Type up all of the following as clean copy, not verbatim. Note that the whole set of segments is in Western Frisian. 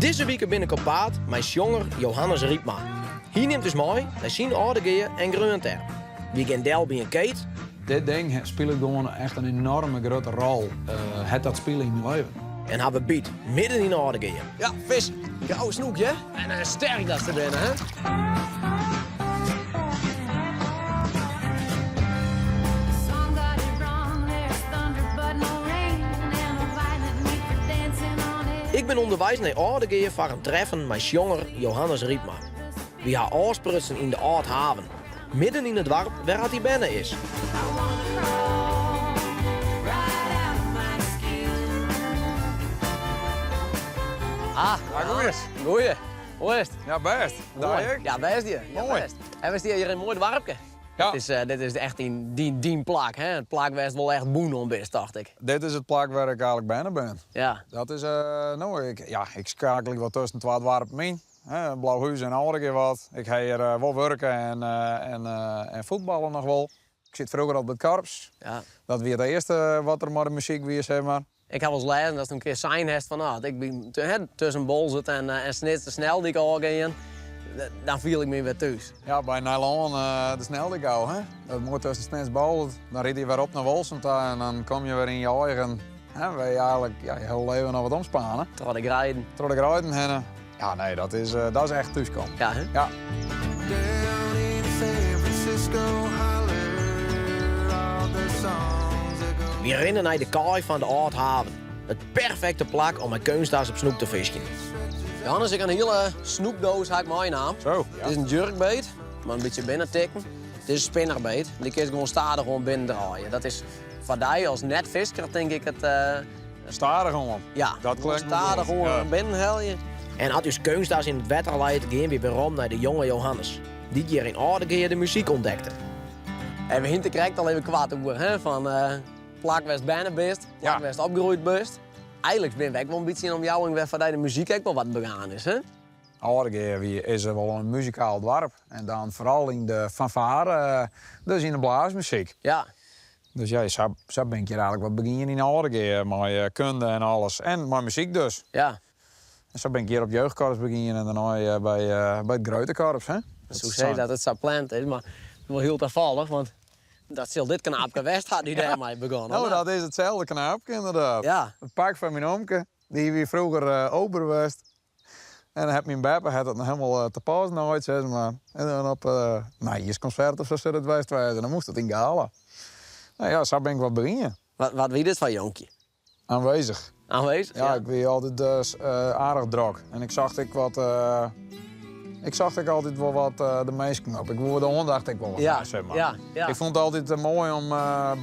Dizze wike bin ik op paad mei sjonger Johannes Rypma. Hy nimt ús mei nei syn Aldegea en Greonterp. Wy gean del by in keet. Dit ding spilet gewoan echt in enorme grutte rol, hat dat spile yn myn leven. En hawwe byt midden yn Aldegea. Ja, fisk. Grouwe snoek, hè? En sterk dat se binne, hè? Ik bin ûnderweis nei Aldegea foar in treffen mei sjonger Johannes Rypma. Wy ha ôfsprutsen yn de Ald Haven, midden yn it doarp wêr at hy berne is. Ah, Goeie. Goeie. Hoe is it? Ja, bêst. Dei ek? Ja, bêst ja. Moai. Bêst. En we stean hjir yn in moai doarpke. Ja. Dit is, dit is echt dyn, dyn, dyn plak, hè? It plak wêr'tst wol echt bûn oan bist, tocht ik. Dit is it plak wêr ik eigentlik berne bin. Ja. Dat is, no, ik, ja, ik skakelje wat tusken twa doarpen yn. Blauhús en Aldegea wat. Ik ha hjir wol wurke en, en, en fuotballe noch wol. Ik siet froeger al by it korps. Ja. Dat wie it earste wat der mei de muzyk wie, sis mar. Ik ha wolris lêzen datst in kear sein hast fan, ah, ik bin tusken Boalsert en, en Snits de sneldyk ôfgean, dan fiel ik my wer thús. Ja, by Nijlân de sneldyk ôf, hè. Dat moat tusken Snits Boalsert. Dan ride je wer op nei Wolsum ta en dan kom je wer yn je eigen, hè, wêr je eigentlik ja, je hiele leven noch wat omspane. Troch de greiden. Troch de greiden hinne. Ja, nee, dat is, dat is echt thúskomen. Ja, hè? Ja. Wy rinne nei de kaai fan de Ald Haven. It perfekte plak om mei keunstdas op snoek te fiskjen. Johannes, ik ha in hiele snoekdoos ha ik meinaam. Zo. Dit is in jerkbait, mar in bytsje binnentikken. Dit is in spinnerbait, dy kinst gewoan stadichoan binnendraaie. Dat is foar dy as net-fisker tink ik it... Stadichoan. Ja, dat klinkt stadichoan ja. binnenhelje. En as ús keunstdas yn it wetter leit, gean wy werom nei de jonge Johannes, dy't hjir yn Aldegea de muzyk ûntdekte. En we hiene it krekt al even koart oer, hè, fan uh, plak wêr'tst berne bist, plak ja. wêr'tst opgroeid bist. Eigentlik binne we ek wol in bytsje in omjouwing wêr foar dy de muzyk ek wol wat begaan is, hè? Aldegea wie, is wol in muzikaal doarp. En dan foaral yn de fanfare, dus yn de blaasmuzyk. Ja. Dus ja, sa, sa bin ik hjir eigentlik wat begien yn Aldegea mei kunde en alles. En mei muzyk dus. Ja. En sa bin ik hjir op jeugdkorps begien en dêrnei by, by it grutte korps. Hè. Dat soe sizze dat it sa pland is, mar wol hiel tafallich, want dat sil dit knaapke west ha dy't dêrmei begûn. No, dat is itselde knaapke ynderdaad. Ja. It pak fan myn omke, dy wie froeger ober west. En dan hat myn beppe hat dat noch helemaal te pas naaid, sis mar. En dan op uh, nijjierskonsert of sa sil it west wêze. Dan moast it yn gala. Nou ja, sa bin ik wat begien. Wat, wat wie dit foar jonkje? Aanwezig. Aanwezig? Ja, ik wie altyd uh, aardich drok. En ik socht ek wat. Uh, ik socht ek altyd wol wat uh, de minsken op. Ik woe de oandacht ek wol wat ja, zeg mar. Ja, ja. Ik fûn it altyd moai om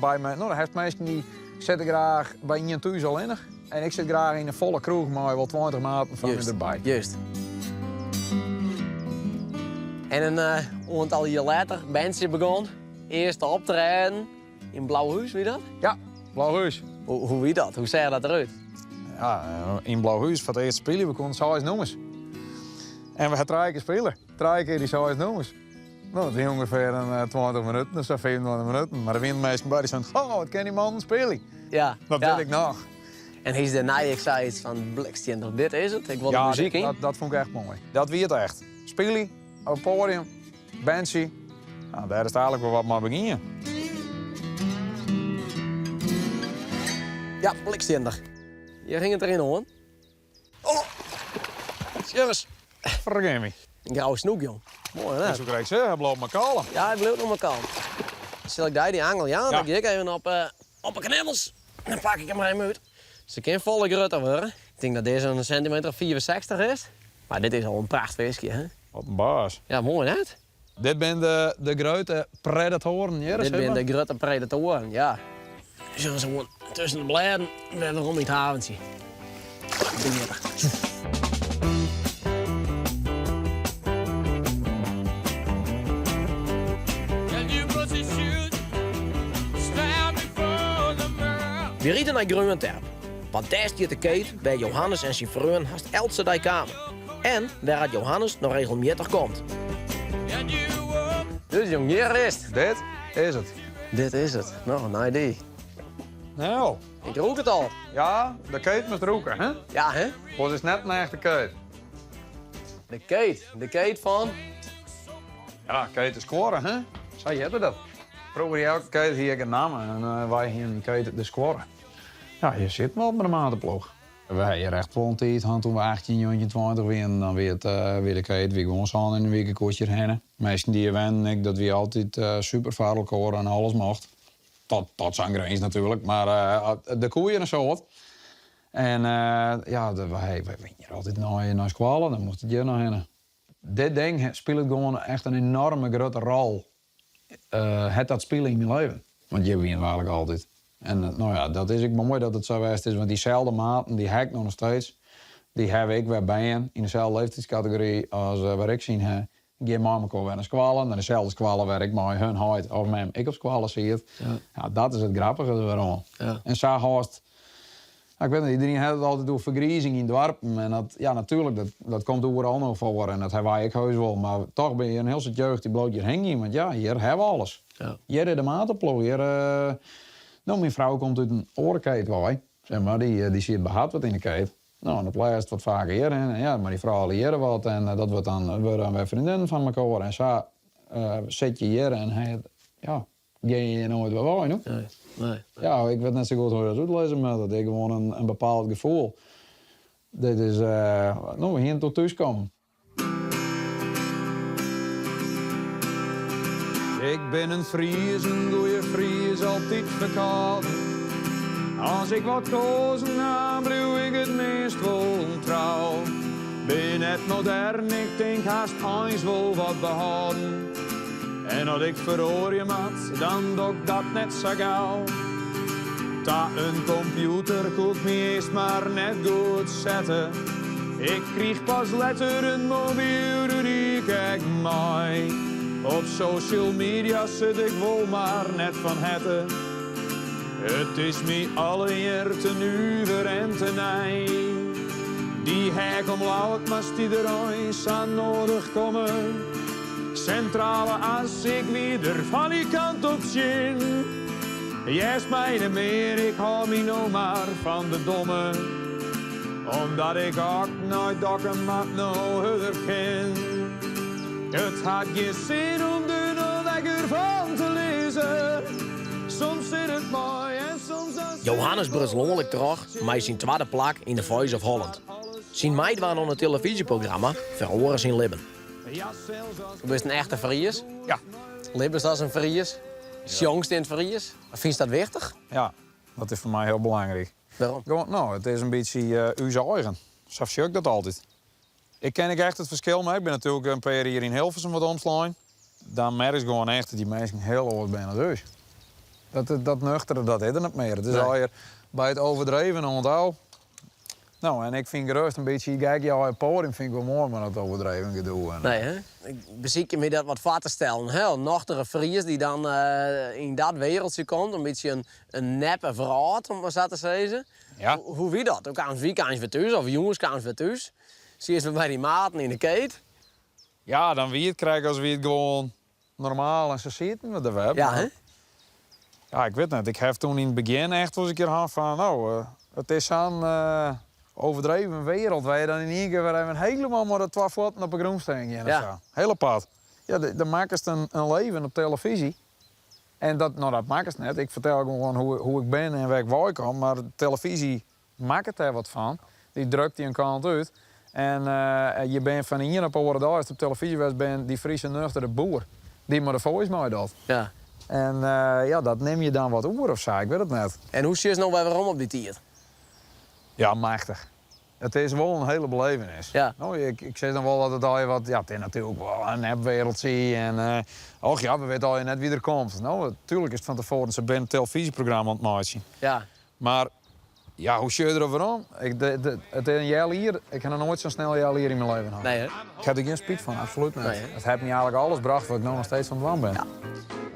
by my. No, dan hast minsken dy sitte graach by ien thús allinnich. En ik sit graach yn in folle kroech mei wol 20 maten fan my derby. Juist. En in uh, oantal jier letter, bandsje begûn. Earste optreden yn Blauhús, wie dat? Ja, Blauhús. Hoe, hoe wie dat? Hoe seach dat derút? Ja, eh, yn Blauhús foar it earst spylje, we koene seis nûmers. En we ha trije kear spile. Trije kear dy seis nûmers. No, dat wie ûngefear in 20 minuten of sa, 25 minuten. Mar der wiene minsken by dy seinen, oh, wat kin dy mannen spylje. Ja. Dat ja. wit ik noch. En is dêrnei ek sayts fan blikstientich, dit is it, ik wol de ja, muzyk yn. Dat, dat fûn ik echt moai. Dat wie it echt. Spylje, op it poadium, bandsje. Nou, dêr is it eigentlik wol wat mei begien. Ja, blikstientich. Hjir hinget der ien oan. Oh! Sjoch Fergean my. In grouwe snoek, jong. Moai, hè? Soe ik sizze, hy bliuwt mar kalm. Ja, hy bliuwt noch mar kalm. Sil ik dy dy angel jaan? Dan gean ik even op, uh, op 'e knibbels. Dan pak ik him even út. Se kin folle grutter wurde. Ik tink dat dizze in sintimeter of 65 is. Mar dit is al in prachtfiskje, hè? Wat in baas. Ja, moai net? Dit binne de, de grutte predatoaren hjir, Dit binne de grutte predatoaren, ja. Sjogge se gewoan tusken de blêden wer werom yn it haventsje. Wy ride nei Greonterp, want dêr stiet de keet wêr Johannes en syn freon hast eltse dei kamen. En wêr at Johannes noch regelmjittich komt. Dus jong, hjir is it. Dit is it. Dit is it. No, nei dy. Nou. Ik rûk it al. Ja, de keet moast rûke, hè? Ja, hè? Oars is it net in echte keet. De keet, de keet fan? Ja, keet de Skuorre, hè? Sa hearde dat. Froeger hie elke keet hie ek in namme en wy hienen keet de Skuorre. Ja, hjir sieten we al mei de mateploech. We ha hjir echt wol in tiid hân toen we 18, 19, 20 wienen. Dan wie it wie de keet wie gewoan sân yn de wike koest hjir hinne. Minsken dy't hjir wennen ek, dat wie altyd super foar elkoar en alles mocht. Tot, tot sa'n grins natuerlik, mar der koe hjir in soad. En ja, wy wienen hjir altyd nei, nei skoalle, dan moast it hjir noch hinne. Dit ding spilet gewoan echt in enorme grutte rol, hat dat spile yn myn leven. Want hjir wienen we eigentlik altyd. En no ja, dat is ek moai dat it sa west is, want dyselde maten, dy ha ik noch steeds. Dy hawwe ek wer bern yn deselde leeftydskategory as wêr ik syn ha. Gean mei mekoar wer nei skoalle, nei deselde skoalle wêr ik mei hun heit of mem ek op skoalle siet. Ja, dat is it grappige der wer oan. En sa hâldst, ik wit net, iderien hat it altyd oer fergrizing yn doarpen en dat, ja natuerlik, dat, dat komt oeral no foar en dat hawwe wy ek heus wol, mar toch bin hjir in hiel soad jeugd dy bliuwt hjir hingjen, want ja, hjir hawwe we alles. Hjir is de mateploech, hjir, no myn frou komt út in oare keet wei, zeg mar, dy, dy siet by Hartwert yn de keet. No, en op 't lêst wat faker hjir hinne. Ja, mei dy froulju hjirre wat en dat wurdt dan, wurde dan wer freondinnen fan mekoar en sa sit je hjir en ha, ja, gean je hjir noait wer wei, no. Nee, nee. Ja, ik wit net sa goed hoe't je dat útlizze moatte. Dat is gewoan in bepaald gefoel. Dit is, no, we hiene it oer thúskommen. Ik bin in Fries, in goeie Fries, altyd ferkâlden. As ik wat koazen ha, bliuw ik it meast wol trou. Bin net modern, ik tink hast eins wol wat behâlden. En as ik feroarje moat, dan doch ik dat net sa gau. Ta in kompjûter koe ik my earst mar net goed sette. Ik kriich pas letter in mobyl, doe die ik ek mei. Op social media sit ik wol mar net fan herte. It is my allegear te nuver en te nij. Dy hek om Ljouwert moast dy der eins sa noadich komme. Sintrale As, ik wie der fan dy kant op tsjin. Hearst my net mear, ik hâld my no mar fan de domme. Omdat ik ek nei Dokkum moat no hurder kin. It hat gjin sin om der no wekker fan te lizzen. Soms sit it mei en soms dan sit Johannes bruts lanlik troch mei syn twadde plak yn The Voice of Holland. Syn meidwaan oan it telefyzjeprogramma feroare syn libben. Do bist in echte Fries. Ja. Libbest as in Fries. Sjongst yn it Fries. Fynst dat wichtich? Ja, dat is foar my hiel belangryk. Wêrom? Gewoan, no, it is in bytsje ús eigen. Sa sjoch ik dat altyd. Ik ken ek echt it ferskil mei. Ik bin natuerlik in pear jier yn Hilversum wat omslein. Dan merkst gewoan echt dat dy minsken hiel oars binne as ús. Dat, dat nuchtere, dat is der net mear. It is Nee. allegear by it overdreven oant ôf. No, en ik fyn gerêst in bytsje gek, ja, op it poadium fyn ik wol moai, mar dat overdreven gedoe. En, Nee, hè? Ik besykje my dat wat foar te stellen. Hè? In nochtere Fries dy't dan yn dat wereldje komt, in bytsje in, in neppe wrâld, om it mar sa te sizzen. Ja. Hoe wie dat? Do kaamst wykeins wer thús, of jûns kaamst wer thús. Sietst wer by dyn maten yn de keet. Ja, dan wie it krekt as wie it gewoan normaal en sa sieten we der wer. Ja, hè? Ja, ik wit net. Ik ha toen yn it begjin echt wolris in kear hân fan, no, it is sa'n overdreven wereld wêr je dan yn ien kear wer even helemaal mei de twa fuotten op 'e grûn stean gean of Ja. sa. Hiel apart. Ja, dan makkest in leven op telefyzje. En dat, no dat makkest net. Ik fertel gewoan hoe, hoe ik bin en wêr ik wei kom, mar telefyzje makket dêr wat fan. Dy drukt dy in kant út. En je binne fan de iene op de oare dei, ast op telefyzje west bist, dy Friese nuchtere boer dy't mei de Voice meidocht. Ja. En ja, dat nim je dan wat oer of sa, ik wit it net. En hoe sjochst no wer werom op dy tiid? Ja, machtich. It is wol in hiele belevenis. Ja. No, ik, ik sis dan wol dat it allegear wat, ja, it is natuerlik wol in nepwereldje en och ja, we witte allegear net wie der komt. No, natuerlik is it fan tefoaren, se binne in telefyzjeprogramma oan it meitsjen. Ja. Mar ja, hoe sjoch je derop werom? Ik, de, de, it is in healjier, ik ha noch noait sa'n snel healjier yn myn leven hân. Nee, hè? Ik ha der gjin spyt fan, absolút net. Nee, hè? It hat my eigentlik alles brocht wat ik no noch steeds oan it dwaan bin. Ja.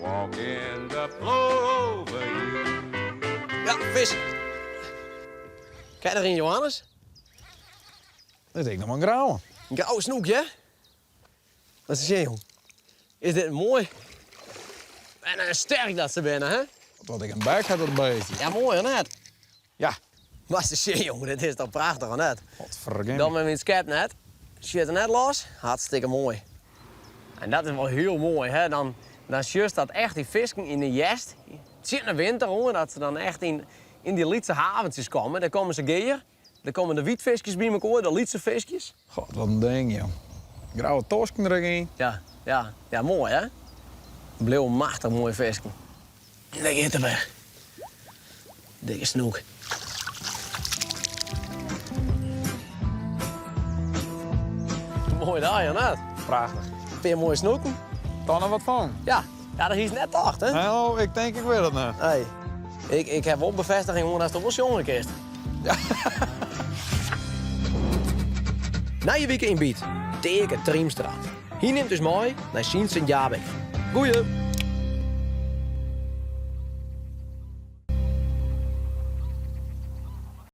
Walk in the plover Ja, vis. Kijk der yn, Johannes. Dit is ek noch mar in grauwe. In grauwe snoek, hè? Lit se sjen, jong. Is dit moai? En eh, sterk dat se binne, hè? Wat ek in bek hat dat beestje. Ja, moai, hè, net? Ja. Mar se sjen, jong, dit is toch prachtich, of net? Godvergimme. Dan met myn skepnet. Sjit er net los. Hartstikke moai. En dat is wol hiel moai, hè? Dan, dan sjochst dat echt dy fisken yn de hjerst, tsjin de winter oan, dat se dan echt yn, yn dy lytse haventsjes komme. Dêr komme se gear. Dêr komme de wytfiskjes by mekoar, de lytse fiskjes. God, wat in ding, joh. Grauwe tosken der ek yn. Ja, ja, ja, moai hè? Bliuwe machtich moaie fisken. Dêr giet er wer. Dikke snoek. Moai dei, Jannet. Prachtich. Pear moaie snoeken. Toch noch wat fan? Ja, ja dat hiest net tocht, hè? Nou, ik tink ik wit it net. Nee. Ik, ik ha wol befêstiging oan datst wol sjonge kinst. Ja. Nije wike yn Byt, Teake Triemstra. Hy nimt ús mei nei syn Sint Jabik. Goeie!